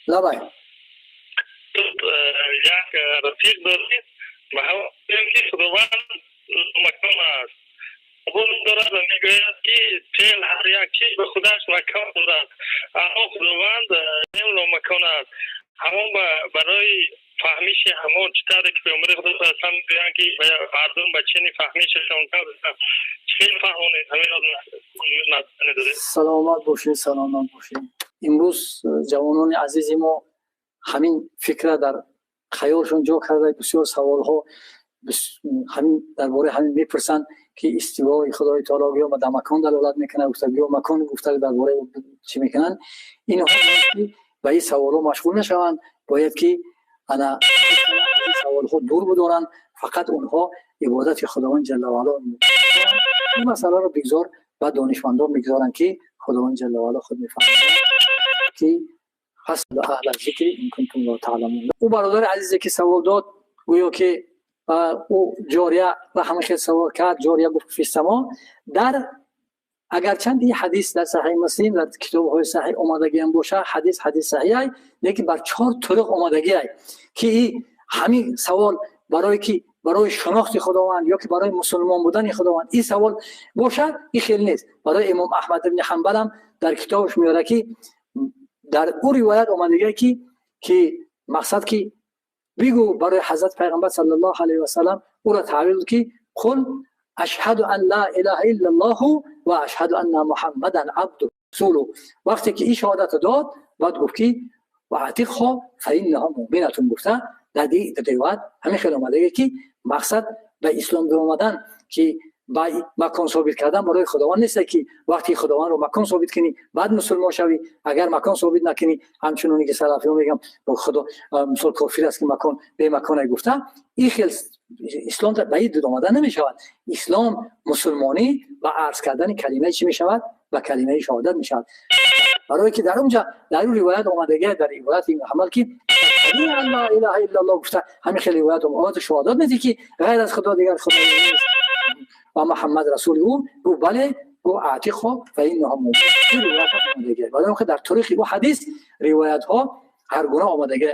Лабай. Як рафиқ дорем, ба ҳам ки Худованд макон аст, қабул дорад ва мегӯяд, ки феъл ҳар як чиз ба худаш макон дорад, аммо Худованд макон аст. Ҳамон барои фаҳмиши ҳамон чӣ тавре ки Паёмбари Худо саллаллоҳу мегӯянд, ки мардум ба чини фаҳмишашон чӣ хел фаҳмонед, ҳаминро доред. Саломат бошед, саломат бошед. Имрӯз ҷавонони азизи мо ҳамин фикра дар хаёлшон ҷо карда, бисёр саволҳо ҳамин дар бораи ҳамин мепурсанд, ки истивои Худои таоло гӯё ба макон далолат мекунад, гуфта гӯё макон гуфта дар бораи чӣ мекунанд. Инҳо ки ба ин саволҳо машғул нашаванд, бояд ки ана саволҳо дур бидоранд, фақат онҳо ибодати Худованд ҷалла ваъало. Ин масъаларо бигзор ба донишмандон мегузоранд, ки Худованд ҷалла ваъало худ мефаҳмад, ки فاسألوا أهل الذكر إن كنتم لا تعلمون. Ӯ бародари азизе ки савол дод, гӯё ки ӯ ҷория ва ҳама хел савол кард, ҷория гуфт في السماء. Дар агарчанд ин ҳадис дар Саҳиҳи Муслим, дар китобҳои саҳиҳ омадагиам боша, ҳадис ҳадис саҳиҳай, лекин бар чор туруқ омадагиай, ки ҳамин савол барое ки барои шинохти Худованд ё ки барои мусулмон будани Худованд ин савол бошад, ин хел нест. Барои Имом Аҳмад ибни Ҳанбалам дар китобаш меорад, ки дар ӯ ривоят омадагие, ки мақсад ки бигӯ барои ҳазрат Пайғамбар саллаллоҳу алайҳи васаллам, ӯро таъвил ки قل أشهد أن لا إله إلا الله وأشهد أن محمدا عبده ورسوله. Вақте ки ин шаҳодатро дод, баъд гуфт ки وأعتقها فإنها مؤمنة гуфта. Дар ривоят ҳамин хел омадагие, ки мақсад ба ислом даромадан, ки ба макон собит кардан барои Худованд нест, ки вақти Худовандро макон собит кунӣ, баъд мусулмон шавӣ. Агар макон собит накунӣ, ҳамчуноне ки салафиҳо мегӯям, Худо мисол кофир аст, ки макон бемаконе гуфта, ин хел ислом ба ин омада намешавад. Ислом, мусулмонӣ ба арз кардани калимаи чӣ мешавад? Ба калимаи шаҳодат мешавад. Барое ки дар онҷа дар ӯ ривоят омадагия, дар ривояти Муҳаммад, ки لا إله إلا الله гуфта, ҳамин хел ривоят омад, шаҳодат медиҳӣ, ки ғайр аз Худо дигар худо нест ва Муҳаммад расули ӯ. Гуфт: бале. Гуфт: أعتقها فإنها. Барои он ки дар таърихи ӯ ҳадис ривоятҳо ҳар гуна омадагия.